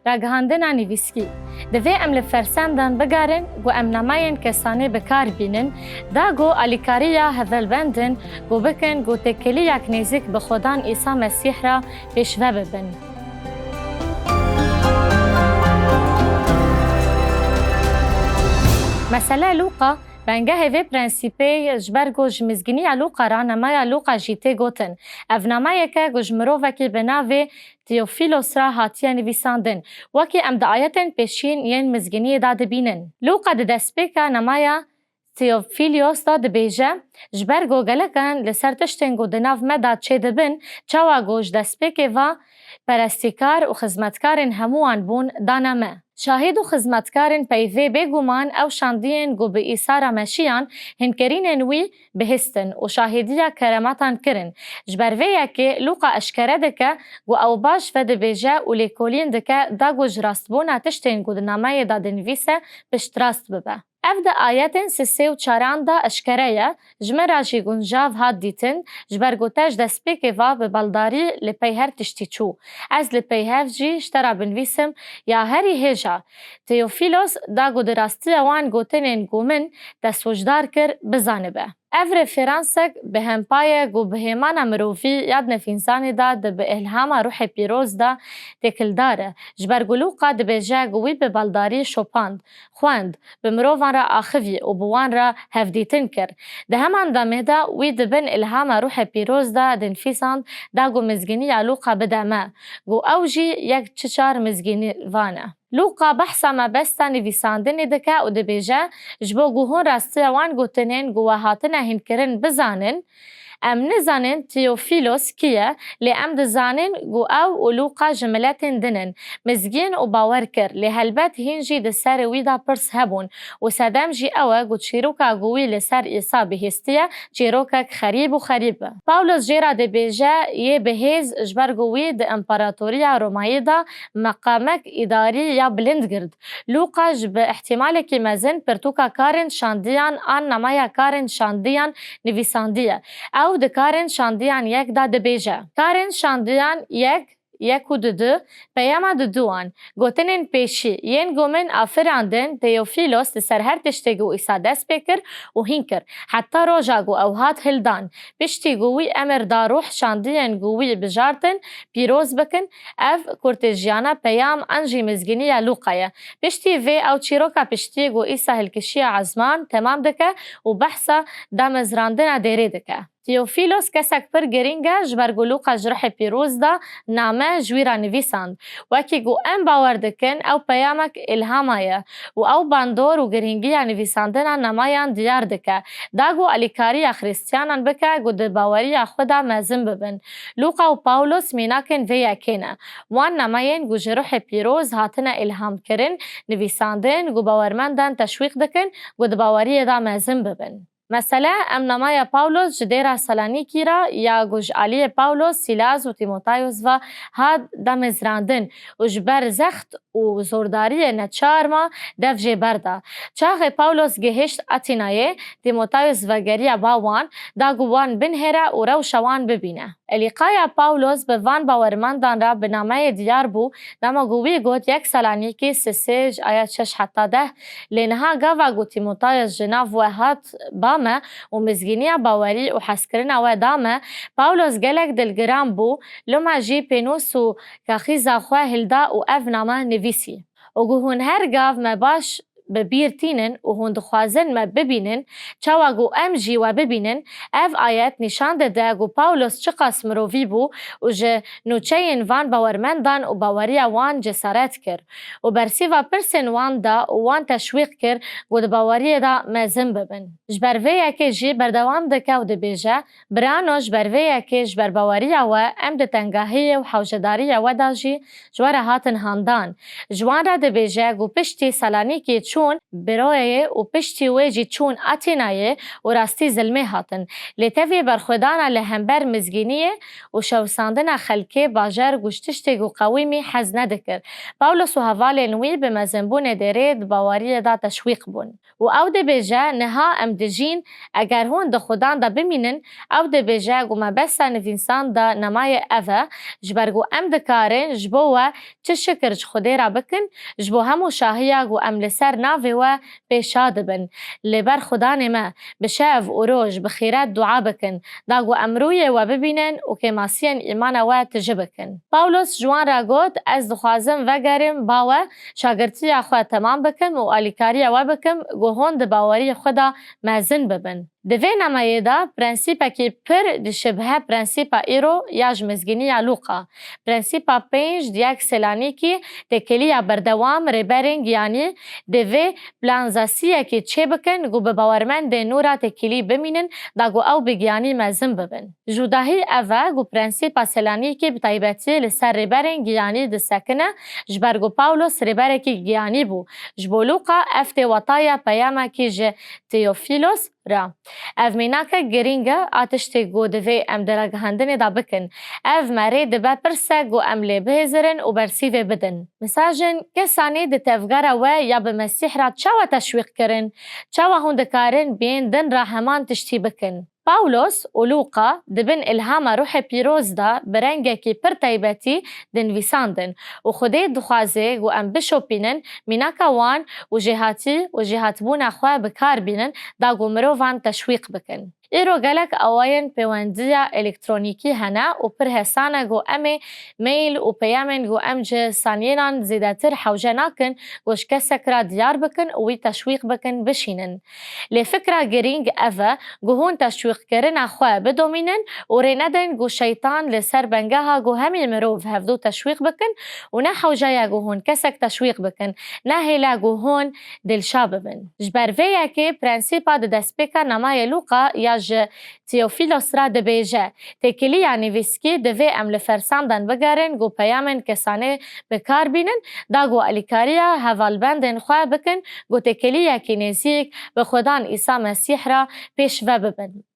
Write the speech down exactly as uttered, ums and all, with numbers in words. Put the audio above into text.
Ragihandina nivîskî. Divê em li fersendan bigerin ku em nameyên kesanê bi kar bînin, da ku alîkariya hevalbendin ku bikin ku têkiliyek nêzîk bi Xudan Îsa Mesîh re pêşve bibin. Mesele Lûqa, bengehê vê prensîpê ji ber ku ji mizgîniya Lûqa re nameya Lûqa jî tê gotin. Ev nameyeke ku ji mirovekî bi navê Teofilos re hatiye nivîsandin, wekî em di ayetên pêşîn yên mizgîniyê de dibînin. Lûqa di destpêka namaya Teofilios de dibêje, ji ber ku gelekan li ser tiştên ku di nav me de çêdibin, çawa ku ji destpêkê ve perestîkar û xizmetkarên hemûyan bûn, dane me. Şahîd û xizmetkarên peyvê bêguman ew şandiyên ku bi Îsa re meşiyan, hînkerînên wî bihîstin û şahîdiya kerematan kirin. Ji ber vê yekê Lûqa eşkere dike ku ew baş vedibêje û lêkolîn dike da ku ji rastbûna tiştên ku di nameyê de dinivîse piştrast bibe. Ev di ayetên sisê û çaran de eşkere ye, ji min re jî guncav hat dîtin, ji ber ku te ji destpêkê ve bi baldarî li pey her tiştî çû. Ez li pey hev jî ji te re binivîsim ya herî hêja. Teofilos da ku di rastiya wan gotinên ku min te sûcdar kir, bizanibe. Ev referansek bi hempa ye ku bi hêmana mirovî ya di nivîsanê de di bi îlhama Ruhê Pîroz de têkildar e. Ji ber ku Lûqa dibêje ku wî bi baldarî şopand, xwend, bi mirovan re axivî û bi wan re hevdîtin kir. Di heman demê de wî di bin îlhama Ruhê Pîroz de dinivîsand da ku mizgîniya Lûqa bide me, ku ew jî yek çi çar mizgînivan e. Lûqa behsa mebesta nivîsandinê dike û dibêje, ji bo ku hûn rastiya wan gotinên ku we hatine hînkirin bizanin, em nizanin Teofilos kî ye, lê em dizanin ku ew û Lûqa ji miletên din in, mizgîn û bawer kir, lê helbet hîn jî di serê wî de pirs hebûn û sedem jî ew e ku çîroka ku wî li ser Îsa bihîstiye, çîrokek xerîb û xerîb e. Pawlos jê re dibêje, yê bi hêz, ji ber ku wî di împaratoriya Romayê de meqamek îdarî ya bilind girt. Lûqa ji bi îhtîmalekî mezin pirtûka karên şandiyan an nameya karên şandiyan nivîsandiye. Ew di karên şandiyan yek de dibêje, karên şandiyan yek, yek û dudu, peyama duduwan, gotinên pêşî yên ku min afirandin, Teofilos, li ser her tiştê ku Îsa dest pê kir û hîn kir, heta roja ku ew hat hildan. Piştî ku wî emir da ruh şandiyên ku wî bijartin pîroz bikin, ev kurtêjiyana peyam an jî mizgîniya Lûqa ye. Piştî vê ew çîroka piştiyê ku Îsa hilkişiya ezman temam dike û behsa damezrandina dêrê dike. Teofilos kesek pir girîng e, ji ber ku Lûqa ji Ruhê Pîroz de name ji wî re nivîsand. Wekî ku em bawer dikin, ew peyamek îlhama ye û ew bandor û girîngiya nivîsandina nameyan diyar dike, da ku alîkariya Xristiyanan bike ku di baweriya xwe de mezin bibin. Lûqa û Pawlos mînakên vê yekê ne. Wan nameyên ku ji Ruhê Pîroz hatine îlhamkirin, nivîsandin, ku bawermendan teşwîq dikin ku di baweriyê de mezin bibin. Mesele, em nameya Pawlos ji dêra Selanîkî re ya ku ji aliyê Pawlos, Sîlas û Tîmotayos ve hat damezrandin û ji ber zext û zordariyê neçar ma dev jê berda. Çaxê Pawlos gihişt Atînayê, Tîmotayos vegeriya ba wan, da ku wan binhêre û rewşa wan bibîne. Elîqaya Pawlos bi van bawermendan re bi nameyê diyar bû, dema ku wî got yek Selanîkî sisê ji ayet şeş heta deh, lê niha gava ku Tîmotayos ji nav we hat ba me û mizgîniya bawerî û hezkirina we da me, Pawlos gelek dilgiran bû, loma jî pênûs û kaxîza xwe hilda û ev name nivîsî. Û ku hûn her gav me baş bi bîr tînin û hûn dixwazin me bibînin, çawa ku em jî we bibînin, ev ayet nîşan dide ku Pawlos çiqas mirovî bû û ji nûçeyên van bawermendan û baweriya wan cesaret kir û bersîva pirsên wan da û wan teşwîq kir ku di baweriyê de mezin bibin. Ji ber vê yekê jî berdewam dike û dibêje, Birano, ji ber vê yekê, ji ber baweriya we, em di tengahiyê û hewcedariya we de jî ji we re hatin handan. Ji wan re dibêje ku piştî Selanîkê çû Beroyayê û piştî wê jî çûn Atînayê û rastî zilmê hatin. Lê tevî berxwedana li hember mizgîniyê û şewitandina xelkê bajar ku ji tiştê ku qewîmî hez nedikir. Pawlos û hevalên wî bi mezinbûnê dêrê di baweriyê de teşwîq bûn. Û ew dibêje, niha em dijîn, eger hûn di Xudan de bimînin, ew dibêje ku mebesta nivîsan de nemaye ev e, ji ber ku em dikarin ji bo we çi şikir ji Xwedê re bikin, ji bo hemû şahiya ku em li ser navê we pê şa dibin. Lê ber Xudanê me, bi şev û roj bi xîret dua bikin, da ku em rûyê we bibînin û kêmasiyên îmana we tije bikin. Pawlos ji wan re got, ez dixwazim vegerim ba we, şagirtiya xwe temam bikim û alîkariya we bikim ku hûn di baweriyê xwe de mezin bibin. Di vê nameyê de prensîpekî pir dişibihe prensîpa îro ya ji mizgîniya Lûqa. Prensîpa pênc di yek Selanîkî têkiliya berdewam rêberên giyanî divê planzasiyekê çêbikin ku bi bawermendên nû re têkilî bimînin da ku ew bi giyanî mezin bibin. Judahî ev e ku prensîpa Selanîkê bi taybetî li ser rêberên giyanî disekine, ji ber ku Pawlos rêberekî giyanî bû. Ji bo Lûqa ev tê wetaya peyamekî ji Teofîlos re. Ev mînake girîng e a tiştê ku divê em di ragihandinê de bikin. Ev me rê dibe pirsek ku em lê bihêzirin û bersîvê bidin. Mesajên kesanê di tevgera we ya bi Mesîh re çawa teşwîq kirin? Çawa hûn dikarin bi yên din re heman tiştî bikin? Pawlos û Lûqa di bin îlhama Ruhê Pîroz de bi rengekî pir taybetî dinivîsandin û Xwedê dixwaze ku em bişopînin mînaka wan û jêhatî û jêhatbûna xwe bi kar bînin da ku mirovan teşwîq bikin. Îro gelek awayên pêwendiya elektronîkî hene û pir hesan e ku em ê mail û peyamên ku em ji saniyênan zêdetir hewce nakin ku ji kesek re diyar bikin û wî teşwîq bikin bişînin. Lê fikra girîng ev e ku hûn teşwîqkirina xwe bidomînin û rê nedin ku şeytan li ser bengeha ku hemî mirov hevdû teşwîq bikin û ne hewce ye ku hûn kesek teşwîq bikin, ne hêle ku hûn dilşa bibin. Ji ber vê yekê prensîpa di destpêka namayê Lûqa ya ji Teofîlos re dibêje, têkiliya nivîskî divê em li fersandan bigerin ku peyamên kesanê bi kar bînin, da ku alîkariya hevalbendên xwe bikin ku têkiliyekî nêzîk bi Xudan Îsa Mesîh re pêşve bibin.